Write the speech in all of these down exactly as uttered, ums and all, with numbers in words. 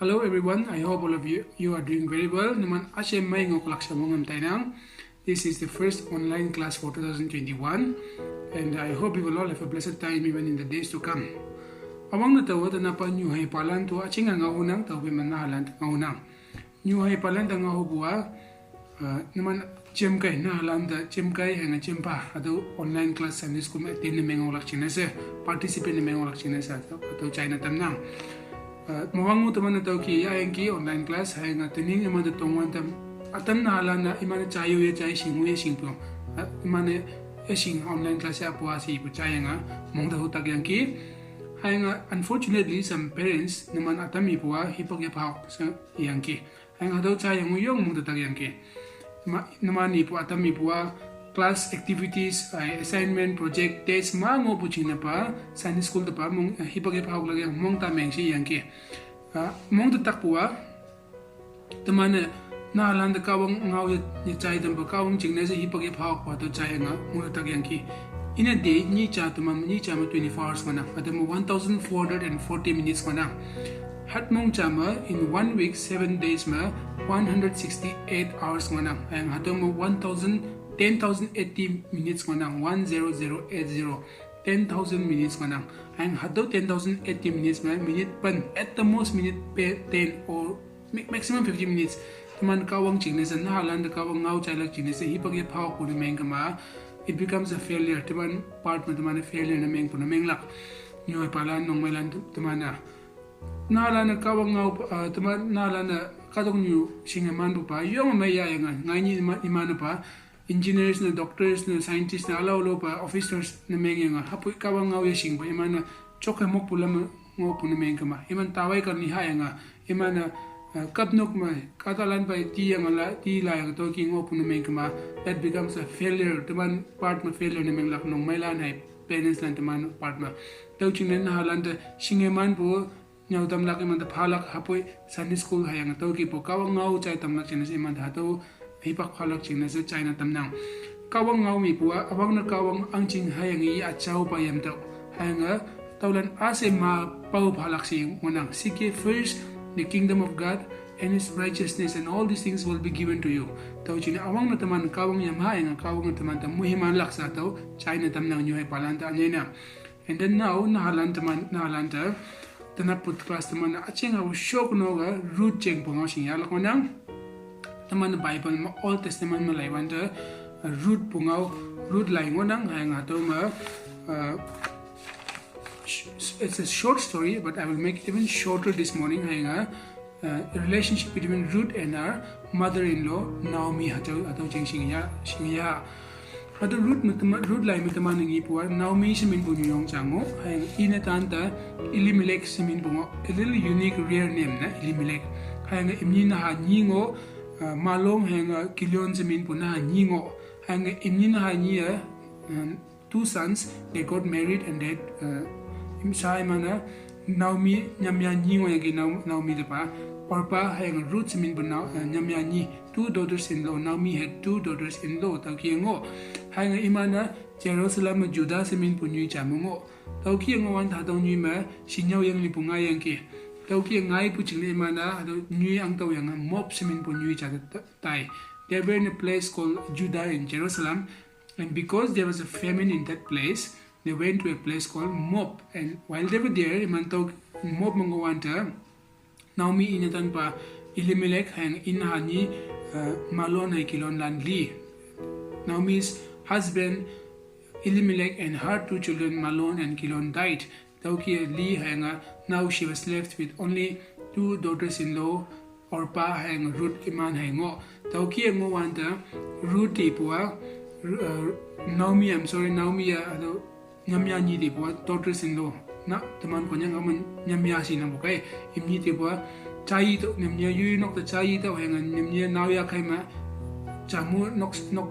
Hello everyone, I hope all of you, you are doing very well. Numan ashe mai ngok lak shamong am tainang. This is the first online class for two thousand twenty-one, and I hope you will all have a blessed time even in the days to come. Awang na tawa ta napa New Hai Palan tu aching ang ngahunang, tawa man na halan ngahunang. New Hai Palan ta ngahu bua, uh, numan chem kai na halan ta chem kai hanga chem pa, atu online class Sunday school ma attend na mengong lak china se, participate na mengong lak china se, atu, atu China tam nang. Uh, mawang mu teman atu ki ya yang ki online class, hanga tuning iman tu tongwan tam, atan na halan na iman chayu ya chai sing ya sing puang. Uh, iman ya sing online class ya puasi pu chai nga, mong da hutak yang ki. Hanga, unfortunately, some parents, numan atam ipua, hipak ya pahok sa yang ki. Hanga, hado chai yang uyong mong da tak yang ki. Ma, numan ipu atam ipua, class activities, uh, assignment, project, test, ma ngo puching na pa, Sunday school ta pa, mong, uh, hipak ya pahok lagi mong ta meng si yang ki. Uh, mong da tak pua, teman na halan ta kawang ngau ya, ya chai tam pa kawang ching na se hipak ya pahok pa to chai nga, mong da tak yang ki. In a day, ni cha teman, ni cha ma twenty-four hours mana, atu ma one thousand four hundred and forty minutes mana. Hat mong cha ma, in one week, seven days ma, one hundred sixty-eight hours mana. Ang hatu ma one thousand, ten thousand eighty minutes mana, one zero zero eight zero. Ten thousand minutes mana. Ang hatu ten thousand eighty minutes ma, minute pan, at the most minute pe ten or ma-, maximum fifty minutes. Teman kawang ching na se, na halan ta kawang ngau chai lak ching na se, hipak ya pahok pu na meng kama, it becomes a failure. Teman part ma teman failure na meng pu na meng lak. New Hai Palan, Nongmai lan teman na. Na halan na kawang ngau, uh, teman na halan na kadong nyu sing man pu pa, yong mai ya yang ngai ni ima, iman pa, engineers na, doctors na, scientists na, alau lo pa, officers na meng yang, hapui kawang ngau ya sing pa, iman na chok hai mok pu lam ngo pu na meng kama, iman tawai kar ni ha yang, iman na, uh, kap nok ma, katalan pa ti yang la, ti la yang to ki ngo pu na meng kama, that becomes a failure, teman part ma failure na meng lak Nongmai lan hai, parents lan teman part ma. Tau ching na halan ta, sing man pu, nyau tam lak iman ta phalak hapui Sunday school hai yang tau ki po kawang ngau chai tam lak ching na se iman ta hatu hipak phalak ching na se China tam nang. Kawang ngau mi pua, awang na kawang ang ching hai yang i achau pa yam tau. Hai nga tau lan ase ma pau phalak si ngonang. Seek ye first the kingdom of God and his righteousness, and all these things will be given to you. Tau ching awang na teman kawang yam hai nga kawang na teman ta muhiman lak sa tau China tam nang New Hai Palan ta anyai na. And then now, na halan teman, na halan ta, tana put class teman na acheng au shok no ga Ruth cheng pungau sing ya lak manang. Teman Bible ma Old Testament ma lai wan ta, uh, Ruth pungau, Ruth lai ngonang, hai nga to ma, uh, sh-, it's a short story, but I will make it even shorter this morning, hai nga, uh, relationship between Ruth and her mother-in-law, Naomi, hatu, hatu cheng sing ya, sing ya. Hatu Ruth ma teman, Ruth lai ma teman ngi pua, Naomi semin pu nyuyong chango, hai nga ina tan ta Elimelech semin pu ngo, a little unique, rare name na, Elimelech. Hai nga imni na ha nyi ngo, uh, Mahlon hai nga Kilion semin pu na ha nyi ngo. Hai nga imni na ha nyi ya, um, two sons, they got married and they, uh, im sai mana, Naomi, nyamya nyi ngo yang ki Nao-, Naomi te pa. Orpah hai nga Ruth semin pu Nao-, uh, nyamya nyi. Two daughters-in-law. Naomi had two daughters-in-law. Tau ki ngo. Hai nga imana Jerusalem Judah semin pu nyui chamu ngo. Tau ki ngo wan ta tau nyui ma, sinyau yang li pu ngai yang ki. Tau ki ngai pu ching na imana, tau nyui ang tau yang Moab semin pu nyui cha ta-, tai. They were in a place called Judah in Jerusalem. And because there was a famine in that place, they went to a place called Moab. And while they were there, iman tau Moab ma ngo wan ta, Naomi ina tan pa Elimelech hai nga ina ha nyi, uh, Mahlon hai Kilion lan li. Naomi's husband Elimelech and her two children, Mahlon and Kilion, died. Tau ki li hai nga, now she was left with only two daughters-in-law, Orpah hai nga Ruth iman hai ngo. Tau ki ngo wan ta, Ruth ti pua, Ru-, uh, Naomi, I'm sorry, Naomi ya, ado, nyamya nyi ti pua, daughters-in-law. Na, teman ko nyang aman nyamya si nang bukai. Imni ti pua, chai to, nyamya yu nok ta chai to, hai nga nyamya nau ya kai ma, chamu nok, nok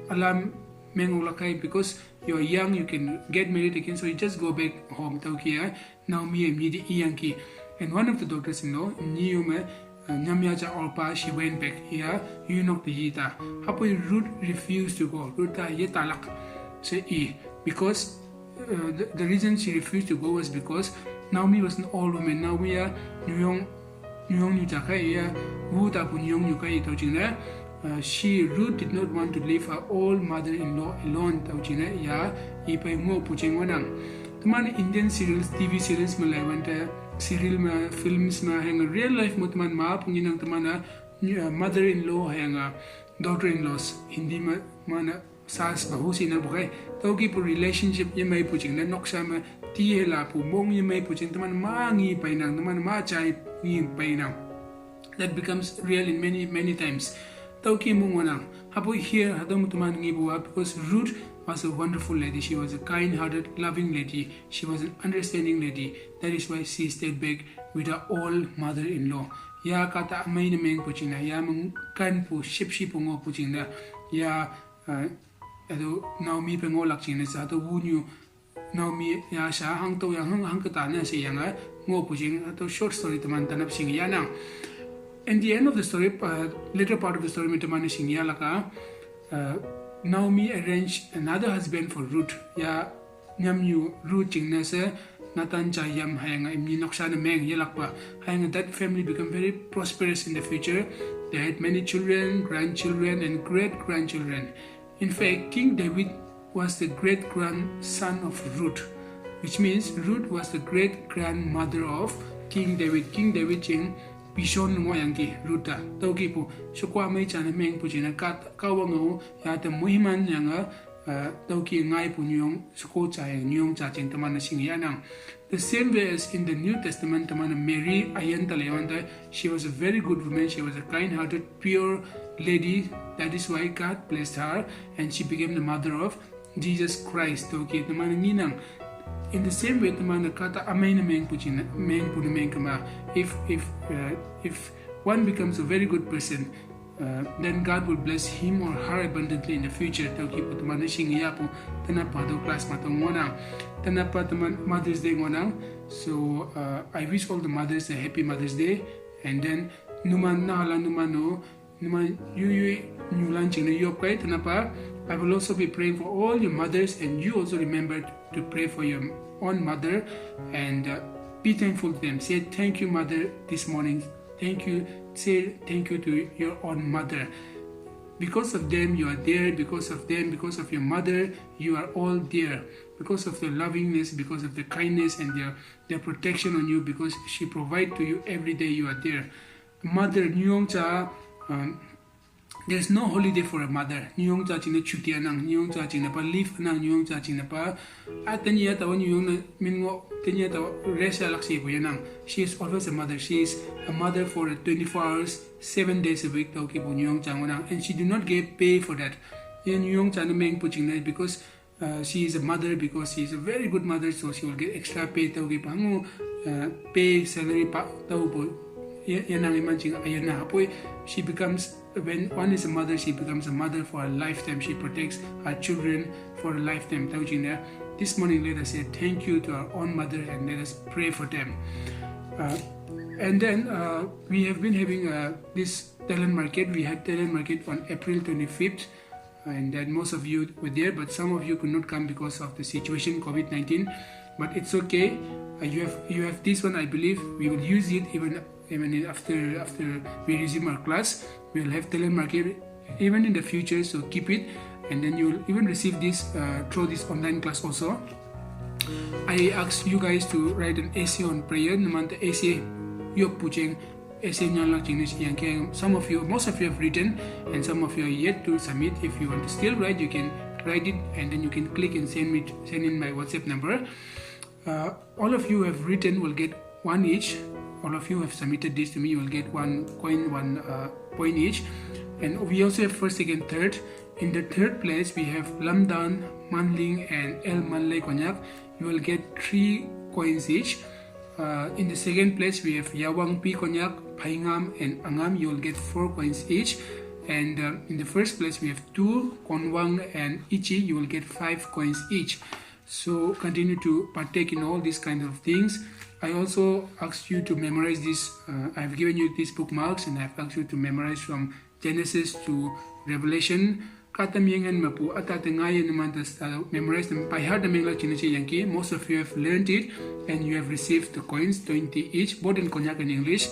alam meng ula kai, because you are young, you can get married again, so you just go back home. Tau ki ya, Naomi imni ti i yang ki. And one of the daughters-in-law, nyi yu ma, uh, nyamya cha Orpah, she went back. Ya, yu nok ti yi ta. Hapui Ruth refused to go. Ruth ta ye ta lak. Se i. Because, uh, the, the reason she refused to go was because Naomi was an old woman. Naomi ya, nyuyong nyong nyu ja kai ya, wu ta pu nyong nyu kai tau jing ne. Uh, she, Ruth, did not want to leave her old mother-in-law alone tau jing ne ya, i pai ngo pu jing wanang. Teman Indian serials, T V serials ma lai wan te, serial ma, films ma, hang real life mo teman ma pu nginang teman a, uh, mother-in-law hang a, daughter-in-laws, Hindi ma, mana sas ba husi na bukai. Tau ki pu relationship ye mai pu jing na noksa ma ti he la pu mong ye mai pu jing teman ma ngi pai nang, teman ma chai ngi pai nang. That becomes real in many, many times. Tau ki mong wanang. Hapo here, hatau mu teman ngi buwa, because Ruth was a wonderful lady. She was a kind-hearted, loving lady. She was an understanding lady. That is why she stayed back with her old mother-in-law. Ya kata amai na meng pu jing na, ya meng kan pu ship shi pu ngo pu jing na, ya, uh, ado Naomi pe ngo lak jing na sa, to wu nyu Naomi ya sha hang to yang hang, hang kata na si yang a ngo pu jing, to short story teman tanap sing ya nang. In the end of the story, uh, later part of the story, mi teman sing ya laka, uh, Naomi arranged another husband for Ruth. Ya nyam yu Ruth jing na se, Nathan ja yam hayang a imni noksa na meng ya lak pa. Hayang that family become very prosperous in the future. They had many children, grandchildren, and great-grandchildren. In fact, King David was the great-grandson of Ruth, which means Ruth was the great-grandmother of King David. King David jing pishon ngo yang ki Ruth ta. Tau ki pu, shukwa mai cha na meng pu jing na ka, ka wang o, ya ta muhiman yang a, uh, tau ki ngai pu nyong, shukwa cha yang nyong cha jing teman na sing ya nang. The same way as in the New Testament, teman Mary ayan ta lewan ta, she was a very good woman, she was a kind-hearted, pure lady. That is why God blessed her and she became the mother of Jesus Christ. Tau ki teman nginang. In the same way, teman kata amai na meng pu jing na, meng pu na meng kama. If, if, uh, if one becomes a very good person, uh, then God will bless him or her abundantly in the future. Tau ki pu teman sing ya pu, tanapa do class ma tong wanang. Tanapa teman Mother's Day wanang. So, uh, I wish all the mothers a happy Mother's Day. And then, numan na hala numan no, numan yu yu nyulan jing na yop kai, tanapa. I will also be praying for all your mothers, and you also remember to pray for your own mother, and, uh, be thankful to them. Say, "Thank you, mother," this morning. Thank you. Say thank you to your own mother. Because of them, you are there. Because of them, because of your mother, you are all there. Because of their lovingness, because of their kindness and their, their protection on you, because she provide to you every day, you are there. Mother, nyong cha, um, there's no holiday for a mother. Nyong cha jing na chuti anang, nyong cha jing na pa leave anang, nyong cha jing na pa. A tanya ta wan nyong na min ngo, tanya ta rest alak si pu ya nang. She is always a mother. She is a mother for twenty-four hours, seven days a week, tau ki pu nyong cha wanang. And she do not get pay for that. Yan nyong cha na meng pu jing na because, uh, she is a mother, because she is a very good mother, so she will get extra pay, tau ki pa ngo, uh, pay, salary pa, tau pu. Ya, ya nang iman jing, ayan na, hapo, she becomes, when one is a mother, she becomes a mother for a lifetime. She protects her children for a lifetime. Tau jing na, this morning, let us say thank you to our own mother and let us pray for them. Uh, and then, uh, we have been having, uh, this talent market. We had talent market on April twenty-fifth, and that most of you were there, but some of you could not come because of the situation, COVID nineteen. But it's okay. Uh, you have, you have this one, I believe. We will use it even, even in after, after we resume our class. We will have talent market even in the future, so keep it. And then you will even receive this, uh, through this online class also. I ask you guys to write an essay on prayer. Numan ta essay yop pu jing, essay nyan lak jing ni si yang ke. Some of you, most of you have written, and some of you are yet to submit. If you want to still write, you can write it, and then you can click and send me, send in my WhatsApp number. Uh, all of you have written will get one each. All of you have submitted this to me, you will get one coin, one, uh, point each. And we also have first, second, third. In the third place, we have Lamdan, Manling, and El Manlei Konyak. You will get three coins each. Uh, in the second place, we have Yawang P Konyak, Phaingam, and Angam. You will get four coins each. And, uh, in the first place, we have two, Konwang and Ichi. You will get five coins each. So continue to partake in all these kind of things. I also asked you to memorize this. Uh, I've given you these bookmarks and I've asked you to memorize from Genesis to Revelation. Kata miyangan mapu, ata te ngai na mantas, uh, memorize them by heart, na meng lak jing na si yang ki. Most of you have learned it and you have received the coins, twenty each, both in Konyak and English.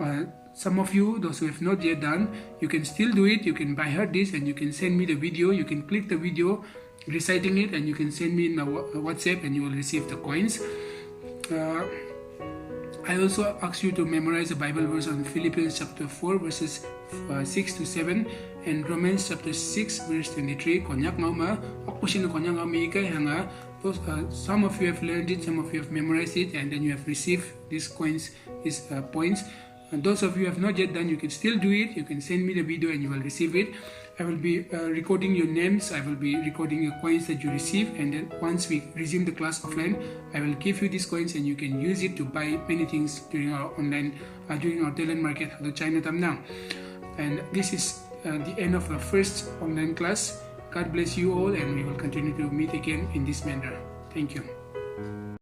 Uh, some of you, those who have not yet done, you can still do it. You can by heart this and you can send me the video. You can click the video reciting it and you can send me in my Wha- WhatsApp and you will receive the coins. Uh, I also ask you to memorize the Bible verse on Philippians chapter four, verses uh, six to seven, and Romans chapter six, verse twenty-three. Konyak ngau ma, akpusin Konyak ngau mi ikai hanga. Those, uh, some of you have learned it, some of you have memorized it, and then you have received these coins, these uh, points. And those of you who have not yet done, you can still do it. You can send me the video and you will receive it. I will be uh, recording your names. I will be recording the coins that you receive. And then once we resume the class offline, I will give you these coins and you can use it to buy many things during our online, uh, during our Thailand market, the China Tamnang. And this is uh, the end of the first online class. God bless you all, and we will continue to meet again in this manner. Thank you.